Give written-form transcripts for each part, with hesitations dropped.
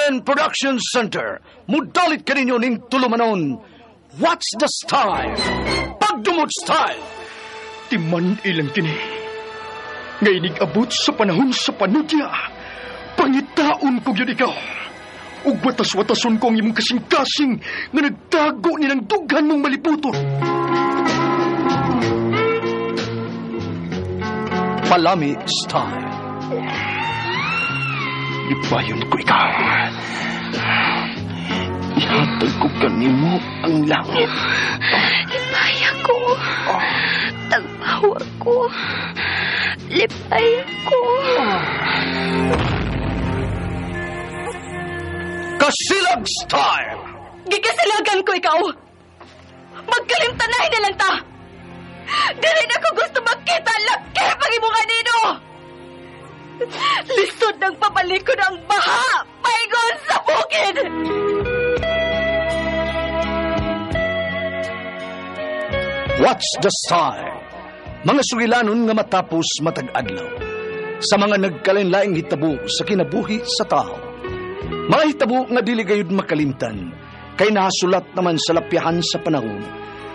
RMN Production Center, mudalit kaninyo ning tulumanon. What's the style? Pagdumot style! Timan ilang kini. Nga inig-abot sa panahon sa panudya, pangitaon ko gyud ikaw. Ug watas-watason ko ang imong kasing-kasing nga nagtago nilang dughan mong malibuton. Palami style. Ibayon ko ikaw. Ihatag ko kanimo ang langit. Lipay ako. Tagpaw ako. Lipay ako. Kasilag style! Gikasilagan ko ikaw! Magkalimtanay na lang ta! Dili na ko gusto magkita laki pag imo kanino! Lisod ng pabalikon ang baha! Paingon sa bukid! What's the style? Mga sugilanon nga matapos matag-adlaw. Sa mga nagkalain-laing hitabo sa kinabuhi sa tao. Mga hitabo nga dili gayud makalimtan, kay nahasulat naman sa lapyahan sa panahon,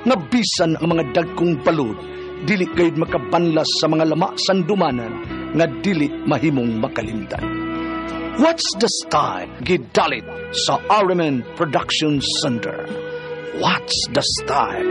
nga bisan ang mga dagkong balod, dili gayud makabanlas sa mga lama sandumanan, nga dili mahimong makalimtan. What's the style? Gidalit sa RMN Production Center. What's the style?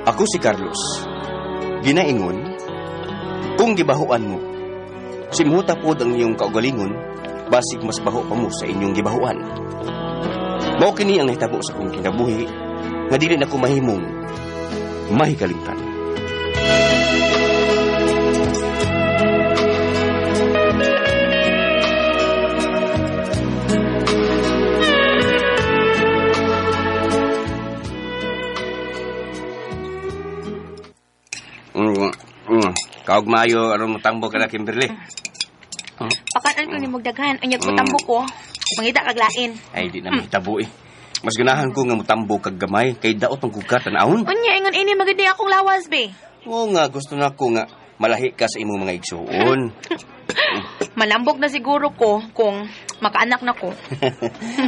Ako si Carlos. Ginaingon, kung gibahuan mo, simhuta pod ang iyong kaugalingon, basig mas baho pa mo sa inyong gibahuan. Mao kini ang nahitabo sa akong kinabuhi, nga dili na ko mahimong mahikalimtan. Kaog maayo aron motambo ka na, Kimberly. Pakan-an ko ni mugdaghan, unyag motambo ko. Mangita kag lain. Ay, di na mahitabo eh. Mas ganahan ko nga motambo kag gamay kay daot ang kuka tan-awon. Unya ingon ini magindi akong lawas be. Oo nga, gusto na ko nga malahi ka sa imong mga igsuon. Malambog na siguro ko kung makaanak na ko.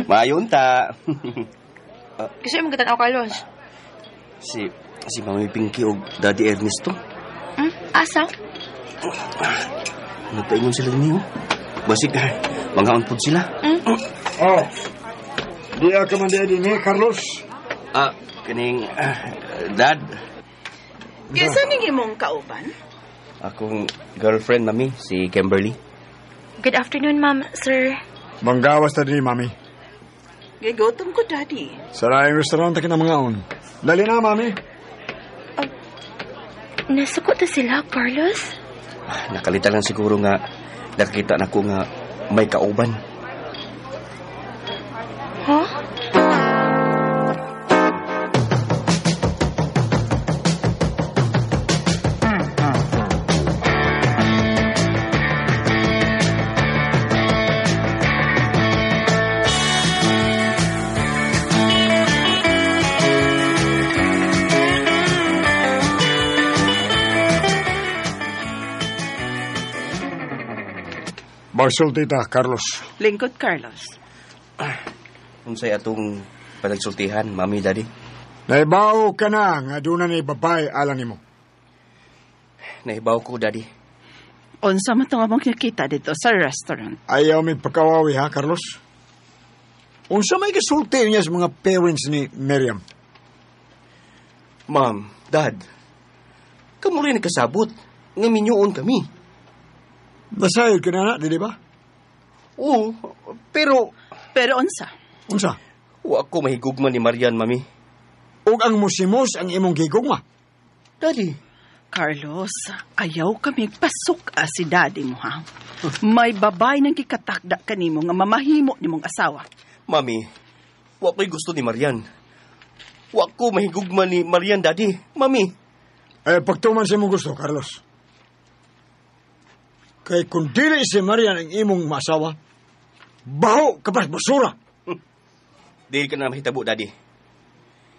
Maayon ta. Kasi imong gitan-aw, Carlos. Si Mami Pinky og Daddy Ernesto. Asa? Nagpaingon sila niyo. Basig, mangaon po sila. Oh, di ka man di ni, Carlos. Kaning, Dad. Kinsa ning imong kauban? Akong girlfriend, Mami, si Kimberly. Good afternoon, ma'am, sir. Manggawas ta din, Mami. Gigutom ko, Daddy. Sa laing restaurant ka na mangaon. Dali na, Mami. Nasuko ta sila, Carlos? Nakalita lang siguro nga nakita na ko nga may kauban. Huh? Magsulti ta, Carlos. Lingkod, Carlos. Unsay atong panagsultihan, Mami, Daddy? Naibaw ka na nga doon na ni babae alang nimo. Naibaw ko, Daddy. Unsa man tong among nakita dito sa restaurant? Ayaw may pagkawawi, ha, Carlos? Unsa may gisulti niya sa mga parents ni Miriam? Ma'am, Dad, kamo rin nagkasabot nga minyuon kami. Nasayod ka na, di ba? Oo, pero... Pero unsa? Unsa? Wa ko mahigugma ni Marian, Mami. Ug ang musimos ang imong gigugma. Daddy. Carlos, ayaw kami pasok si daddy mo, ha? May babay nang gikatakda kanimo nga mamahimo nimong asawa. Mami, Wa ko'y gusto ni Marian. Wa ko mahigugma ni Marian, Daddy. Mami. Eh, pagtuman sa imong gusto, Carlos. Kay kung dili si Marian ang imong maasawa, baho ka pa basura. Dili ka na mahitabo, Daddy.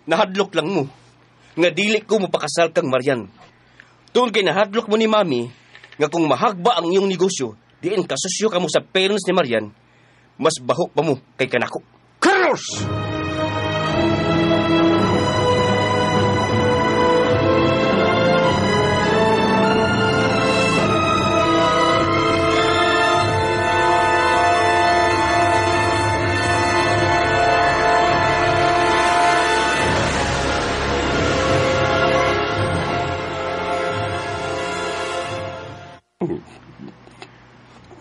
Nahadlok lang mo nga dili ko mapakasal kang Marian. Tungod kay nahadlok mo ni Mami nga kung mahagba ang iyong negosyo, diin kasosyo ka mo sa parents ni Marian, mas baho pa mo kay kanako. Carlos!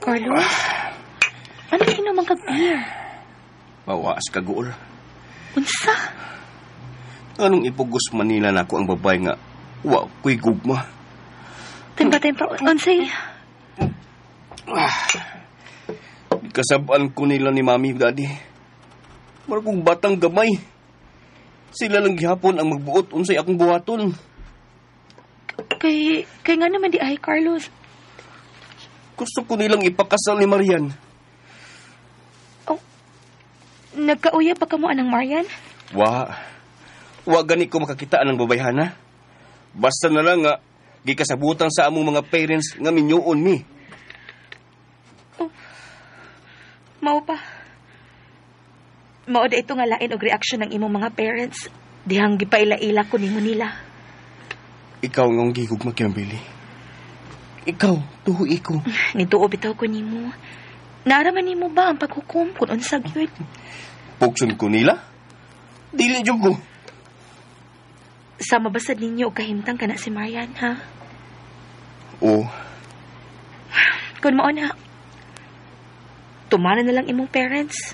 Carlos? Ano inom ang kag-beer? Mawaas ka, Gool. Unsa? Anong ipugos Manila na ako ang babae nga wa ko'y gugma? Tempa-tempa, unsay? Kasabaan ko nila ni Mami, Daddy. Mara kong batang gamay. Sila lang gihapon ang magbuot unsay akong buhaton. Kay nga naman di ay, Carlos. Gusto ko nilang ipakasal ni Marian. Oh, nagkauya pa ka mo anang Marian? Wa. Wa gani ko makakita ng babayhana. Basta na lang nga, gikasabutan sa among mga parents nga minyuon mi. Oh, mao pa. Mao da ito nga lain og reaksyon ng imong mga parents. Dihang gipaila-ila ko nimo nila. Ikaw nga ang gigugma, Kimberly. Ikaw, tuhi ko. Nituo bitaw ko nimo. Naaraman nimo ba ang paghukom kung unsa gyud? Pugson ko nila? Dili jud ko. Sama ba sad ninyo og kahimtang kana si Marian, ha? Oo. Kung mao na, tumana na lang imong parents.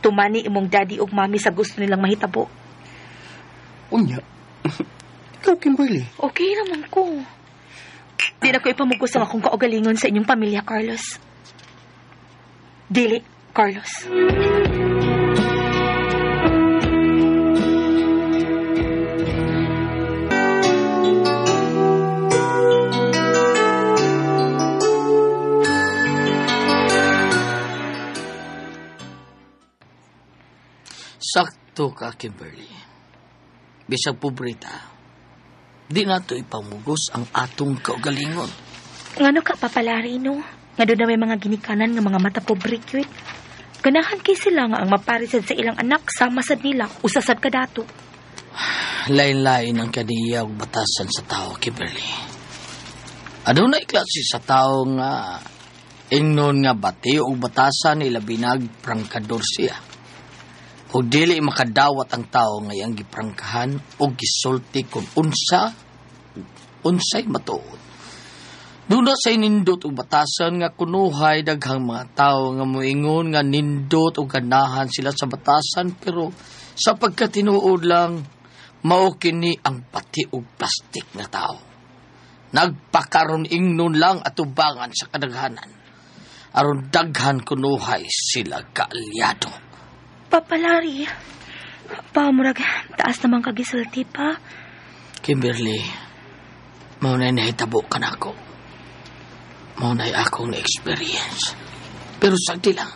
Tumani imong daddy ug mommy sa gusto nilang mahitabo. Unya. Ikaw, Kimberly. Okay naman ko. Di na ko ipamugos ang akong kaugalingon sa inyong pamilya, Carlos. Dili, Carlos. Sakto ka, Kimberly. Bisag pobreta, di nato ipamugos ang atong kaugalingon. Ngano ka, Papa Larry, no? Nga doon na may mga ginikanan nga mga mata pobre, cute. Ganahan kay sila nga ang maparisad sa ilang anak, sama sad nila, usasad ka dato. Lain-lain ang kaniya ug batasan sa tao, Kimberly. Adunay klase sa tao nga ingnon nga bati og batasan ilabinag prangkador siya. O dili makadawat ang tao nga iyang giprangkahan o gisulti kung unsa, unsay matuod. Doon na sa nindot og batasan nga kunuhay daghang mga tao nga moingon nga nindot o ganahan sila sa batasan, pero sa pagkatinuod lang mao kini ang pati og plastik nga tao. Nagpakaron ingnon lang atubangan sa kadaghanan aron daghan kunuhay sila kaalyado. Papa Larry, pa, murag, taas naman kagisulti pa. Kimberly, mao na'y nahitabo ka na ako. Mao na'y akong na-experience. Pero sagdi lang,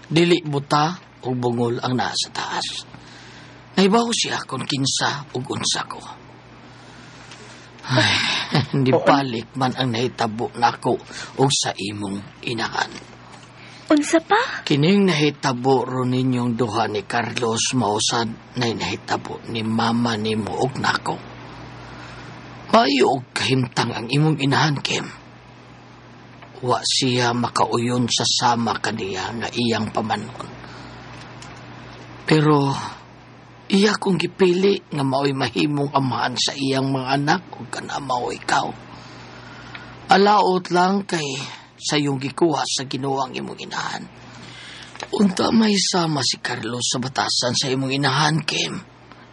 dili buta o bungol ang naa sa taas. Naibaw siya kung kinsa ug unsa ko. Ay, hindi balik man ang nahitabo nako og sa imong inahan. Unsa pa? Kining nahitabo ron ninyong duha ni Carlos mausad na nahitabo ni mama nimo og nako. Maayo og kahimtang ang imong inahan, Kim. Wa siya makauyon sa sama kaniya nga iyang pamanon. Pero iya kong gipili nga mao'y mahimong amahan sa iyang mga anak ug kana mao ikaw. Alaot lang kay sa iyong gikuha sa Ginoo ang imong inahan. Unta may sama si Carlos sa batasan sa imong inahan, Kim,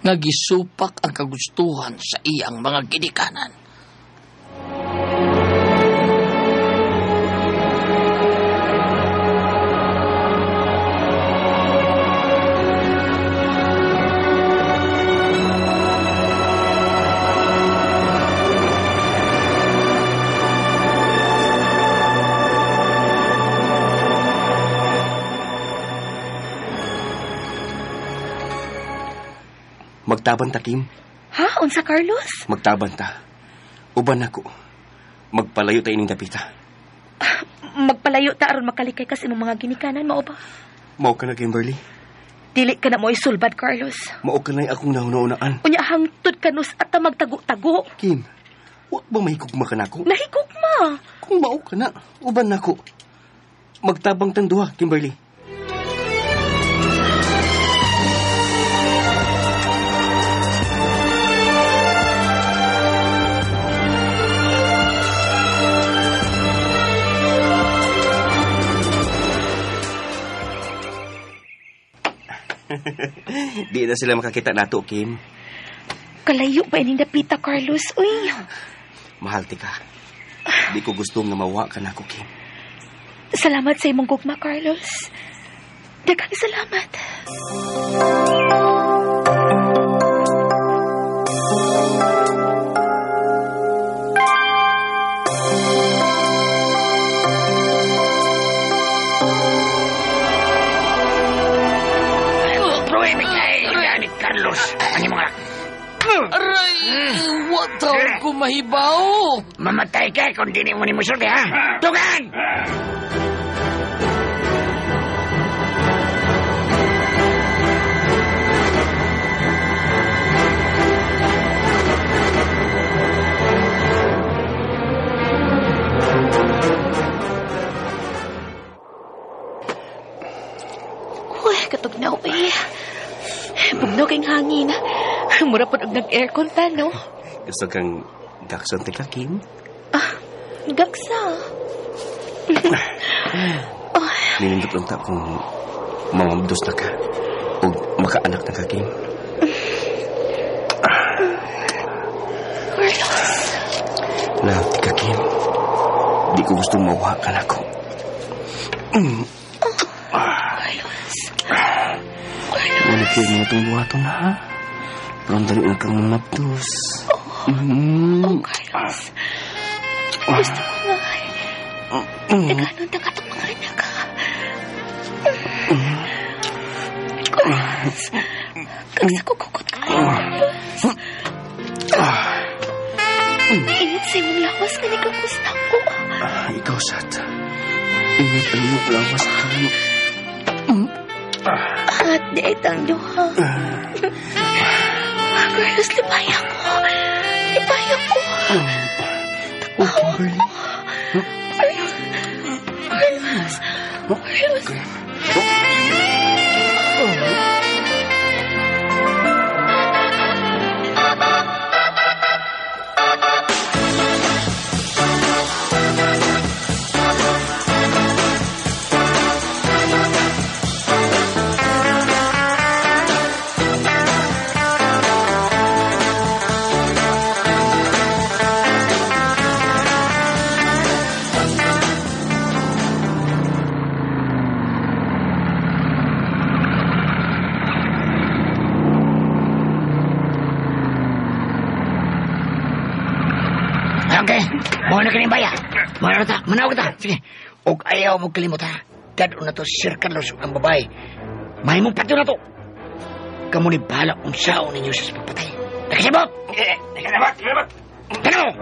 nga gisupak ang kagustuhan sa iyang mga ginikanan. Magtaban ta, Kim. Ha? Unsa, Carlos? Magtaban ta. Uban ako. Magpalayo ta ining dapita. Magpalayo ta aron makalikay ka sa imong mga ginikanan, mao ba? Mao ka na, Kimberly. Dili ka na mo isulbad, Carlos. Mao ka na akong nahunaunaan. Unya hangtod kanus at ta magtago-tago. Kim, wa ba mahigugma ka nako? Nahigugma. Kung mao ka na, uban nako. Magtabang tang duha, Kimberly. Di na sila makakita nato, Kim. Kalayo ba ining dapita, Carlos? Uy, Mahal ti ka. Di ko gusto nga mawa ka nako, Kim. Salamat sa imong gugma, Carlos. Daghang salamat. Carlos, ang imong anak. Aray, wa taon ko mahibaw. Mamatay ka kung di mo ni musulti, ha? Tugan! Uy, katugnaw eh. Bugnaw kayong hangin. Mura po nag-aircon ta, no? Gusto kang gakson ti ka, Kim? Ah, gaksa. Oh. Nilindot lang ta kung mamamdos na ka o makaanak na ka, Kim. Carlos. Love ti ka, Kim. Di ko gustong mawha ka na ko. Oh, Carlos. Wala kayo mga itong buhaton, ha? Pero ang dali na kang mamabdos. Oh, Carlos. Gusto ko nga. Nagkanon na katong mga anak, ha? Carlos. Kagsa ko kukot kayo, Carlos. Init sa imong lawas nga nagkagusta ko. Ikaw, Sat. Init ang iyong lawas, Kim. At di ay tang duha. Carlos, lipay ako. Lipay ako. Oh, Kimberly. Carlos. Carlos. Carlos. Okay, mo na kining baya. Manawag ta, manawag ta. Sige. Og ayaw mo kalimot ha. Dad-on na to Sir Carlos ang babae. Mahimong patyo na to. Kamu ni bahala kung saon ninyo sa pagpatay. Nakasabot! Nakasabot! Nakasabot! Tanaw!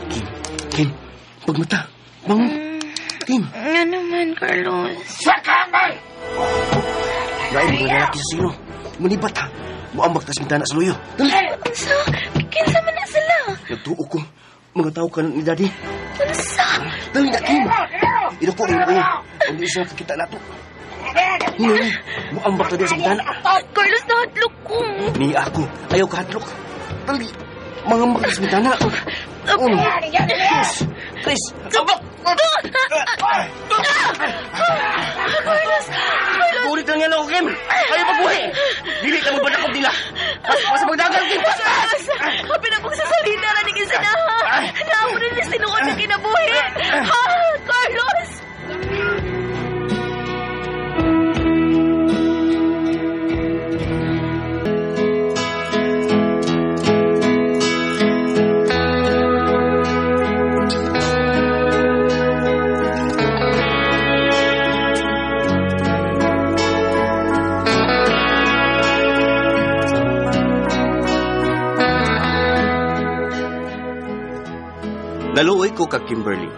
Kim, Kim, pagmata. Bangon. Kim. Nga naman, Carlos. Sakambal! Lain mga lalaki sa sino. Munibat ha. Muambak tas bintana sa luyo. Dali! Unsa? Kinsa man na sila? Nagtuo ko. Mga tao ka ni Daddy. Unsa? Dali na, Kim. Inuko rin ko. Ang di siya nakakita na to. Hinuli. Muambak na din sa bintana. Carlos, nahadlok ko. Ni ako. Ayaw kahadlok. Dali. Mangambak na sa bintana. Uno. Chris. Chris. Ambak! Carlos! Bulit lang yan ako, Kim. Ayaw magbuhi. Dili ka mo ba nakop nila? Pas magdagan, Kim. Pas! Carlos! Happy na kong sasalita na ning isa na, ha? Naamo na ni sinuod ng kinabuhi. Ha? Carlos! Naluoy ko kag Kimberly.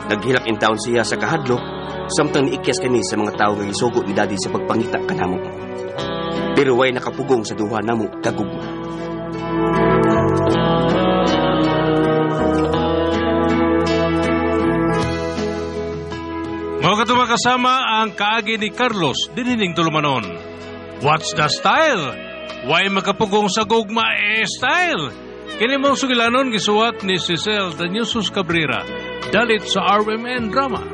Naghilak in town siya sa kahadlok samtang niikyas kami sa mga tawo nga gisugo ni Daddy sa pagpangita kanamo. Pero way nakapugong sa duha namo kagugma. Mga katuma kasama ang kaagi ni Carlos dinining tulumanon. What's the style? Why makapugong sa gugma eh style? Kini mong sugilanon gisuwat ni Cecil Danyusos Cabrera. Dalit sa RMN Drama.